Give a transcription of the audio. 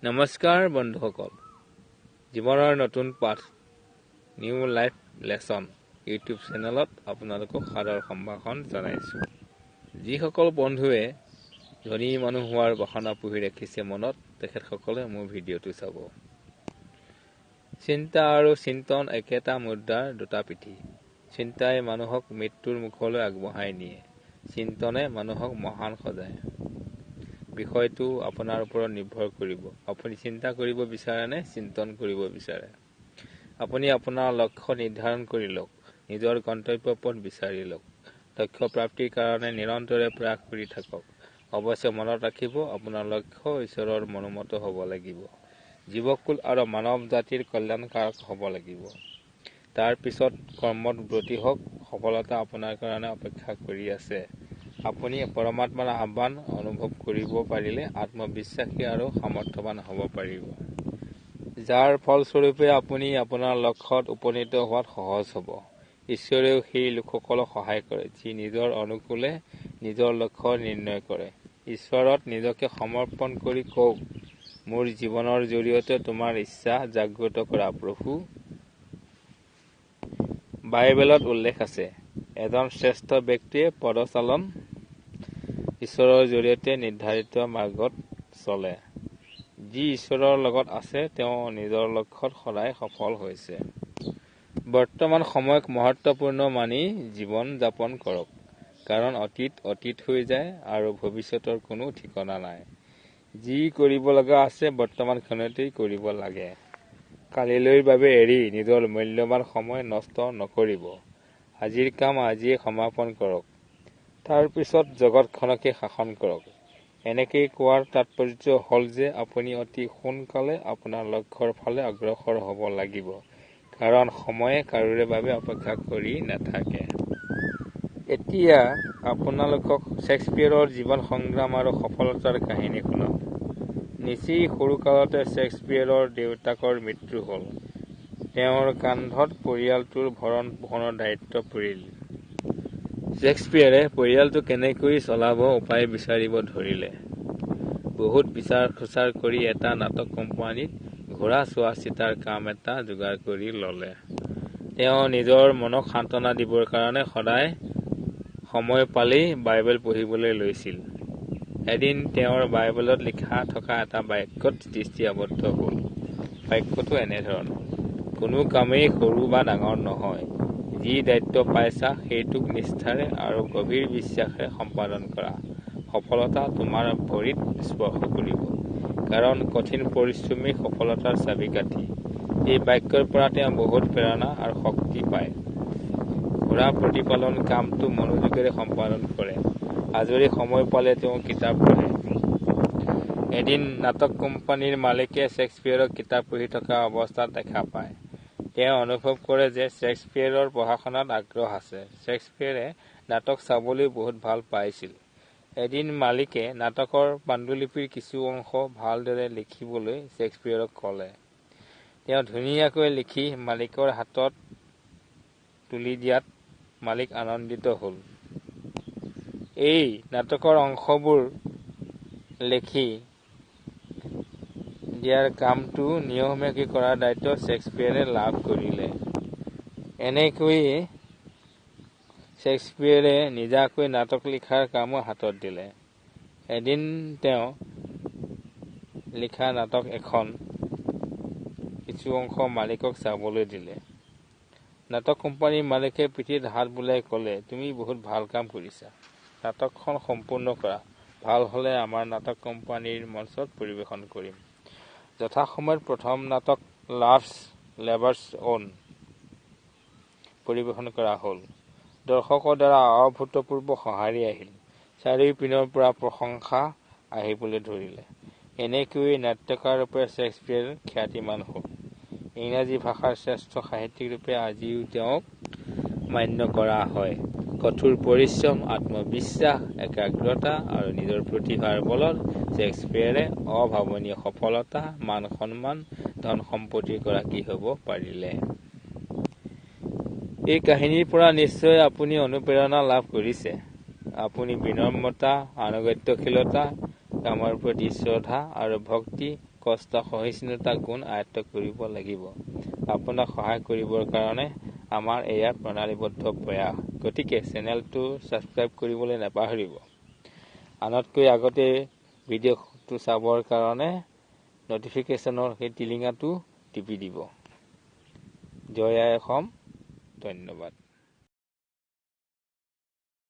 নমস্কাৰ বন্ধুসকল, জীৱনৰ নতুন পাঠ নিউ লাইফ লেচন ইউটিউব চেনেলত আপোনালোকক সাদৰ সম্ভাষণ জনাইছোঁ। যিসকল বন্ধুৱে ধনী মানুহ হোৱাৰ বাসনা পুহি ৰাখিছে মনত, তেখেতসকলে মোৰ ভিডিঅ'টো চাব। চিন্তা আৰু চিন্তন একেটা মুদ্ৰাৰ দুটা পিঠি। চিন্তাই মানুহক মৃত্যুৰ মুখলৈ আগবঢ়াই নিয়ে, চিন্তনে মানুহক মহান সজায়। বিষয়টো আপোনাৰ ওপৰত নিৰ্ভৰ কৰিব, আপুনি চিন্তা কৰিব বিচাৰে নে চিন্তন কৰিব বিচাৰে। আপুনি আপোনাৰ লক্ষ্য নিৰ্ধাৰণ কৰি লওক, নিজৰ গন্তব্য পথ বিচাৰি লওক, লক্ষ্য প্ৰাপ্তিৰ কাৰণে নিৰন্তৰে প্ৰয়াস কৰি থাকক। অৱশ্যে মনত ৰাখিব, আপোনাৰ লক্ষ্য ঈশ্বৰৰ মনোমত হ'ব লাগিব, জীৱকুল আৰু মানৱ জাতিৰ কল্যাণকাৰক হ'ব লাগিব। তাৰ পিছত কৰ্মত ব্ৰতী হওক, সফলতা আপোনাৰ কাৰণে অপেক্ষা কৰি আছে। আপুনি পৰমাত্মাৰ আহ্বান অনুভৱ কৰিব পাৰিলে আত্মবিশ্বাসী আৰু সামৰ্থ্যৱান হ'ব পাৰিব, যাৰ ফলস্বৰূপে আপুনি আপোনাৰ লক্ষ্যত উপনীত হোৱাত সহজ হ'ব। ঈশ্বৰেও সেই লোকসকলক সহায় কৰে যি নিজৰ অনুকূলে নিজৰ লক্ষ্য নিৰ্ণয় কৰে। ঈশ্বৰত নিজকে সমৰ্পণ কৰি কওক, মোৰ জীৱনৰ জৰিয়তে তোমাৰ ইচ্ছা জাগ্ৰত কৰা প্ৰভু। বাইবেলত উল্লেখ আছে, এজন শ্ৰেষ্ঠ ব্যক্তিয়ে পদচালন ঈশ্বৰৰ জৰিয়তে নিৰ্ধাৰিত মাৰ্গত চলে। যি ঈশ্বৰৰ লগত আছে তেওঁ নিজৰ লক্ষ্যত সদায় সফল হৈছে। বৰ্তমান সময়ক মহত্বপূৰ্ণ মানি জীৱন যাপন কৰক, কাৰণ অতীত অতীত হৈ যায় আৰু ভৱিষ্যতৰ কোনো ঠিকনা নাই। যি কৰিব লগা আছে বৰ্তমান ক্ষণতেই কৰিব লাগে। কালিলৈৰ বাবে এৰি নিজৰ মূল্যৱান সময় নষ্ট নকৰিব। আজিৰ কাম আজিয়ে সমাপন কৰক, তাৰ পিছত জগতখনকে শাসন কৰক। এনেকৈ কোৱাৰ তাৎপৰ্য হ'ল যে আপুনি অতি সোনকালে আপোনাৰ লক্ষ্যৰ ফালে অগ্ৰসৰ হ'ব লাগিব, কাৰণ সময়ে কাৰোৰে বাবে অপেক্ষা কৰি নাথাকে। এতিয়া আপোনালোকক শ্বেক্সপীয়েৰৰ জীৱন সংগ্ৰাম আৰু সফলতাৰ কাহিনী শুনাওঁ। নিচেই সৰুকালতে শ্বেক্সপীয়েৰৰ দেউতাকৰ মৃত্যু হ'ল। তেওঁৰ কান্ধত পৰিয়ালটোৰ ভৰণ পোষণৰ দায়িত্ব পৰিল। শ্বেক্সপীয়েৰে পৰিয়ালটো কেনেকৈ চলাব উপায় বিচাৰিব ধৰিলে। বহুত বিচাৰ খোচাৰ কৰি এটা নাটক কোম্পানীত ঘোঁৰা চোৱা-চিতাৰ কাম এটা যোগাৰ কৰি ল'লে। তেওঁ নিজৰ মনক সান্ত্বনা দিবৰ কাৰণে সদায় সময় পালেই বাইবেল পঢ়িবলৈ লৈছিল। এদিন তেওঁৰ বাইবেলত লিখা থকা এটা বাক্যত দৃষ্টি আবদ্ধ হ'ল। বাক্যটো এনেধৰণৰ, কোনো কামেই সৰু বা ডাঙৰ নহয়, যি দায়িত্ব পাইছা সেইটোক নিষ্ঠাৰে আৰু গভীৰ বিশ্বাসেৰে সম্পাদন কৰা, সফলতা তোমাৰ ভৰিত স্পৰ্শ কৰিব, কাৰণ কঠিন পৰিশ্ৰমেই সফলতাৰ চাবিকাঠি। এই বাক্যৰ পৰা তেওঁ বহুত প্ৰেৰণা আৰু শক্তি পায়। ঘোঁৰা প্ৰতিপালন কামটো মনোযোগেৰে সম্পাদন কৰে। আজৰি সময় পালে তেওঁ কিতাপ পঢ়ে। এদিন নাটক কোম্পানীৰ মালিকে শ্বেক্সপীয়েৰক কিতাপ পঢ়ি থকা অৱস্থাত দেখা পায়। তেওঁ অনুভৱ কৰে যে শ্বেক্সপীয়েৰৰ পঢ়া-শুনাত আগ্ৰহ আছে। শ্বেক্সপীয়েৰে নাটক চাবলৈ বহুত ভাল পাইছিল। এদিন মালিকে নাটকৰ পাণ্ডুলিপিৰ কিছু অংশ ভালদৰে লিখিবলৈ শ্বেক্সপীয়েৰক ক'লে। তেওঁ ধুনীয়াকৈ লিখি মালিকৰ হাতত তুলি দিয়াত মালিক আনন্দিত হ'ল। এই নাটকৰ অংশবোৰ লিখি দিয়াৰ কামটো নিয়মীয়াকৈ কৰাৰ দায়িত্ব শ্বেক্সপীয়েৰে লাভ কৰিলে। এনেকৈয়ে শ্বেক্সপীয়েৰে নিজাকৈ নাটক লিখাৰ কামো হাতত দিলে। এদিন তেওঁ লিখা নাটক এখন কিছু অংশ মালিকক চাবলৈ দিলে। নাটক কোম্পানীৰ মালিকে পিঠিত হাত বুলাই ক'লে, তুমি বহুত ভাল কাম কৰিছা, নাটকখন সম্পূৰ্ণ কৰা, ভাল হ'লে আমাৰ নাটক কোম্পানীৰ মঞ্চত পৰিৱেশন কৰিম। যথাসময়ত প্ৰথম নাটক লাভছ লেবাৰ্ছ অন পৰিৱেশন কৰা হ'ল। দৰ্শকৰ দ্বাৰা অভূতপূৰ্ব সঁহাৰি আহিল। চাৰিওপিনৰ পৰা প্ৰশংসা আহিবলৈ ধৰিলে। এনেকৈয়ে নাট্যকাৰ ৰূপে শ্বেক্সপীয়েৰ খ্যাতিমান হ'ল। ইংৰাজী ভাষাৰ শ্ৰেষ্ঠ সাহিত্যিক ৰূপে আজিও তেওঁক মান্য কৰা হয়। কঠোৰ পৰিশ্ৰম, আত্মবিশ্বাস, একাগ্ৰতা আৰু নিজৰ প্ৰতিভাৰ বলত শ্বেক্সপীয়েৰে অভাৱনীয় সফলতা, মান সন্মান, ধন সম্পত্তিৰ গৰাকী হ'ব পাৰিলে। এই কাহিনীৰ পৰা নিশ্চয় আপুনি অনুপ্ৰেৰণা লাভ কৰিছে। আপুনি বিনম্ৰতা, আনুগত্যশীলতা, কামৰ প্ৰতি শ্ৰদ্ধা আৰু ভক্তি, কষ্ট, সহিষ্ণুতা গুণ আয়ত্ব কৰিব লাগিব। আপোনাক সহায় কৰিবৰ কাৰণে আমাৰ এয়া প্ৰণালীবদ্ধ প্ৰয়াস। গতিকে চেনেলটো ছাবস্ক্ৰাইব কৰিবলৈ নাপাহৰিব। আনতকৈ আগতে ভিডিঅ'টো চাবৰ কাৰণে নটিফিকেশ্যনৰ সেই টিলিঙাটো টিপি দিব। জয় আই অসম। ধন্যবাদ।